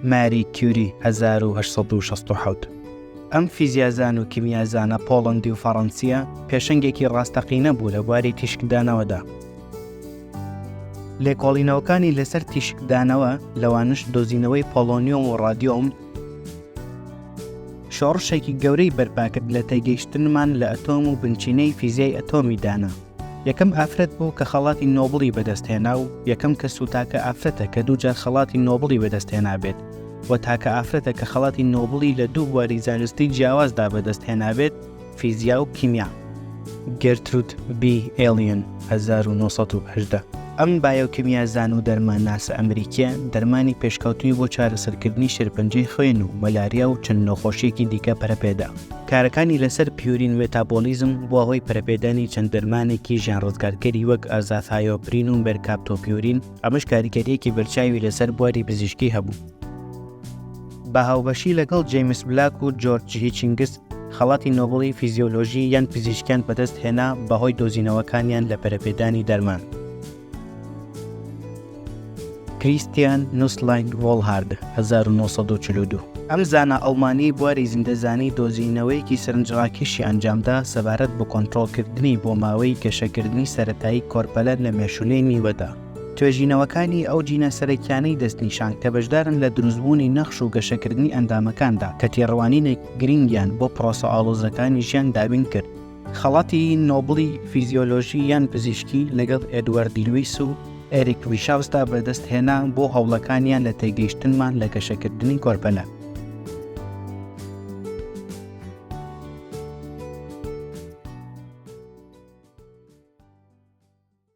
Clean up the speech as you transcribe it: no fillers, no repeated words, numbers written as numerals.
ماری کیوری 1867. ئەم فیزیازان و کیمیازانە پۆڵەندی و فەڕەنسییە پێشەنگێکی ڕاستەقینە بوو لە بواری تیشکدانەوەدا. لێکۆڵینەوەکانی لەسەر تیشکدانەوە، لەوانەش دۆزینەوەی پۆڵۆنیۆم و ڕادیۆم، شۆڕشێکی گەورەی بەرپاکرد لە تێگەیشتنمان لە ئەتۆم و بنچینەی فیزیای ئەتۆمی دانا. یەکەم ئافرەت بوو کە خەڵاتی نۆبڵی بەدەستهێنا و یەکەم کەس و تاکە ئافرەتە کە دووجار خەڵاتی نۆبڵی بەدەستهێنابێت و تاکە ئافرەتە کە خەڵاتی نۆبڵی لە دوو بواری زانستی جیاوازدا بەدەستهێنابێت، فیزیا و کیمیا. گێرترود بی ئێلیەن، 1918. ئەم بایۆکیمیازان و دەرمانناسە ئەمریکییە دەرمانی پێشکەوتووی بۆ چارەسەرکردنی شێرپەنجەی خوێن و مەلاریا و چەند نەخۆشییەکی دیکە پەرەپێدا. کارەکانی لەسەر پیورین مێتابۆلیزم بووە هۆی پەرەپێدانی چەند دەرمانێکی ژیانڕزگارکەری وەک ئازاثایۆپرین و مێرکاپتۆپیورین، ئەمەش کاریگەرییەکی بەرچاوی لەسەر بواری پزیشکی هەبوو. بە هاوبەشی لەگەڵ جەیمس بلاک و جۆرج هیچینگس خەڵاتی نۆبڵی فیزیۆلۆژی یان پزیشکیان بەدەست هێنا بەهۆی دۆزینەوەکانیان لە پەرەپێدانی دەرمان. کریستیان نوسلاین ڤۆڵهارد، 1942. ئەم زانا ئەڵمانیەی بواری زیندەزانی دۆزینەوەیەکی سەرنجڕاکێشی ئەنجامدا سەبارەت بە کۆنترۆڵکردنی بۆماوەی گەشەکردنی سەرەتایی کۆرپەلە لە مێشولەی میوەدا. توێژینەوەکانی ئەو جینە سەرەکیانەی دەستنیشان کە بەشدارن لە دروستبوونی نەخش و گەشەکردنی ئەندامەکاندا، کە تێڕوانینێکی گرنگیان بۆ پرۆسە ئاڵۆزەکانی ژیان دابین کرد. خەڵاتی نۆبڵی فیزیۆلۆژی یان پزیشکی لەگەڵ ئێدوارد لویس و ئێریک ڤیشاوسدا بەدەستهێنا بۆ هەوڵەکانیان لە تێگەیشتنمان لە گەشەکردنی کۆرپەلە.